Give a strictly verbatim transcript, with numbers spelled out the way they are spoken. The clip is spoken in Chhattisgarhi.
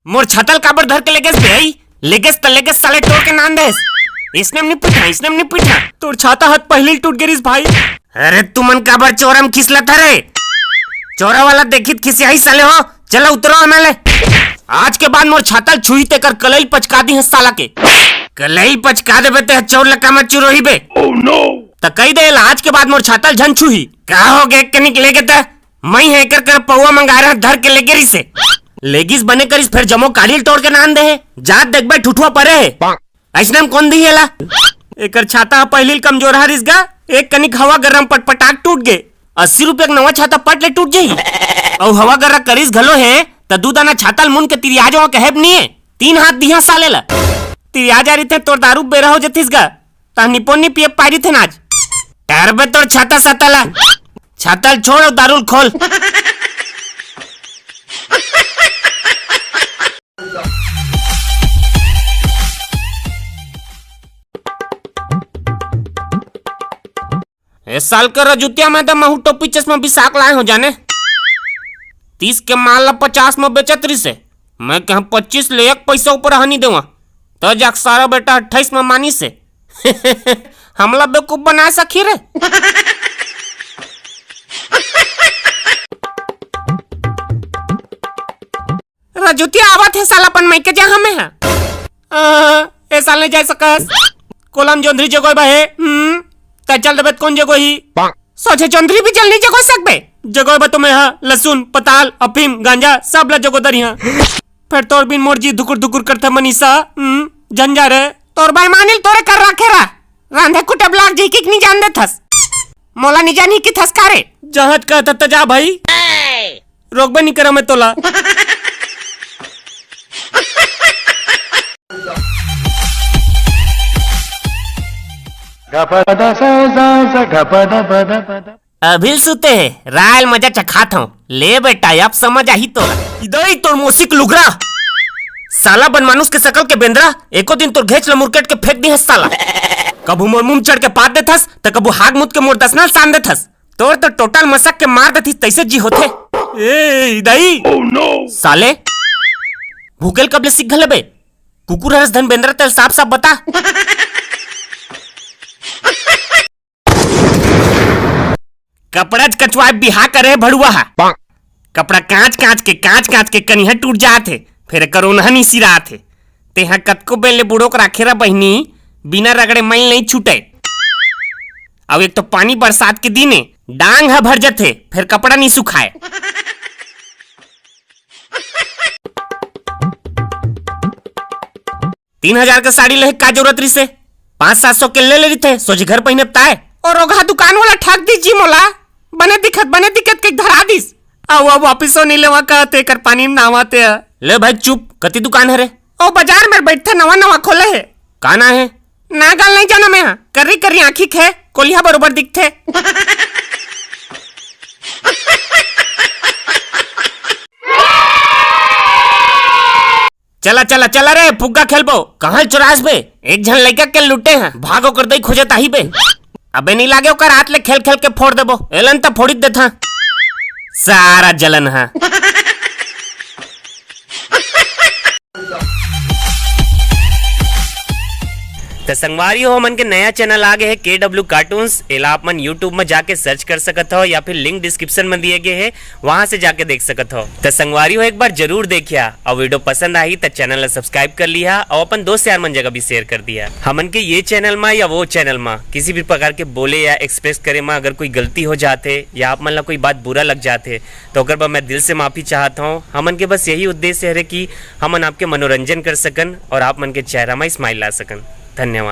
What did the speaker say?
मोर छाता ल काबर धर के लेगेस बे? लेगेस त लेगेस, साले टोर के नान देस। इसने म नी पीटना, इसने म नी पीटना। तोर छाता ह त पहिली टूट गे रिस भाई। अरे तुमन काबर चोरा म खिसलत हरे? चोरा वाला देखित खिसियाही साले हो। चला उतरो एमा ले। आज के बाद मोर छाता ल छुही तेकर कलई ल पचका दिहे साला के। कलई ल पचका देबे ते चोर ल कामा चुरोही बे। त कही दे ला, आज के बाद मोर छाता ल झन छुही। का हो गे कनिक लेगे त? मई ह एकर कर पौवा मंगाए रहा, धर के लेगे रिसे। लेगिस बने करिस, फेर जमो काढ़ी ल टोर के नान दे हे। जात देखबे ठुठुआ परे हे। अइसने म कोन दिही एला? एकर छाता ह पहिली ल कमजोरहा रिस गा, एक कनिक हवा गर्रा म पटपटाक टूट गे। अस्सी रुपया के नवा छाता पट ले टूट जाही। अउ हवा गर्रा करिस घलो हे, त दू दाना छाता ल मुन के तिरिया जावा कहे ब नी हे। तीन हाथ दिहा साले ला। तिरिया जा रहिते तोर दारू बेरा हो जतिस गा। तहनी पोनी पिए पारी थे नाच। टहरबे तोर छाता साता ला। छाता ल छोड़ अउ दारू ल खोल। ए साल कर रजुतिया में त महू टोपी चश्मा बिसाक लाए हो जाने। तीस के माल ला पचास में बेचत रिसे। मैं कहा पच्चीस ले एक पैसा ऊपर हानि देवा। त जाक सारा बेटा अट्ठाईस में मानिस हे। हमला बेवकूफ बनाए सकही रे। रजुतिया आवत हे साला अपन मायके जहाँ में है। अ, ए साल नहीं जा सकस। कोलम जोंधरी जगोय बा हे। हम्म, त चल देबे त कोन जगोही? सोझे जोंधरी भी जल नहीं जगो सकबे। जगोय बा तो मैं हा लहसुन, पताल, अफीम, गांजा सब ला जगो दरिहा। फेर तोर बिन मोर जी धुकुर धुकुर करथे मनीषा। हम्म, झन जा रे। तोर बेईमानी ल तोरे कर राखे रा। रांधे कुटे ब्लाक जी किक नहीं जान देथस। मोला नहीं जानी कि थस का रे। जहाज का त जा भाई। रोकबे नहीं करा मैं तोला। अभी ल सुते हे, रायल मजा चखात हूँ। ले बेटा, अब समझ आही तोला। इदई तोर मोसिक लुगरा। साला बनमानुस के सकल के बेंदरा, एको दिन तोर घेच ल मुरकेट के फेंक दिहे साला। कभू मोर मुंह चढ़ के पाद देथस, त कभू हाग मुत के मोर दसना ल सान देथस। तोर तो टोटल मसक के मार देथी, तैसे जी होथे। ए, इदई। साले, भूकेल कब ले सीख घले बे? कुकुर हरस धन बेंदरा तेल साफ साफ बता। कपड़ा च कचवाए बिहा करे भड़ुआ हा। कपड़ा कांच कांच के, कांच कांच के कनिहा टूट जात हे, फेर एकर ओनहा नी सिरात हे। तेहा कतको बेर ले बुड़ोक राखे रा बहिनी, बिना रगड़े मइल नहीं छूटे। अउ एक तो पानी बरसात के दिन हे, डांग ह भर जथे, फेर कपड़ा नी सुखाए। तीन हजार के साड़ी लेहे का जरूरत रिसे? पाँच सात सौ के ले ले रिथे, सोझे घर पहिने ताय। और ओघा दुकान वाला ठग दी जी मोला, बने दिखत, बने दिखत के धरा दिस। अउ अब वापिसो नी लेवा कहते, कर पानी में नावा ते। ले भाई चुप, कति दुकान हरे? ओ बाजार में बैठे नवा नवा खोले हे। का ना हे? ना गाल नहीं जाना मैं, हाँ। कर्री कर्री आँखी खे, कोलिहा बरोबर दिखथे। चला, चला, चला रे, फुग्गा खेलबो। कहाँ चुरास बे? एक झन लइका के लुटे हैं, भागो कर दई खोजत आही बे। अबे नी लागे ओकर हाथ ले खेल खेल के फोड़ देबो। एलन त फोड़ी देथा। सारा जलन हा। त संगवारी हो, हमन के नया चैनल आ गे हे, के डब्ल्यू कार्टून्स। एला आप मन YouTube में जाके सर्च कर सकत हो या फिर लिंक डिस्क्रिप्शन में दिए गए हे, वहां से जाके देख सकत हो। त संगवारी हो, एक बार जरूर देखिया, अउ वीडियो पसंद आही त चैनल ला सब्सक्राइब कर लिहा अउ अपन दोस्त यार मन जगह भी शेयर कर दिहा। हमन के ये चैनल मा या वो चैनल मा किसी भी प्रकार के बोले या एक्सप्रेस करे मा अगर कोई गलती हो जाथे या आप मन ला कोई बात बुरा लग जाथे, तो ओकर बर मैं दिल से माफी चाहत हूँ। हमन के बस यही उद्देश्य हरे कि हमन आपके मनोरंजन कर सकन और आप मन के चेहरा मा स्माइल ला सकन। धन्यवाद।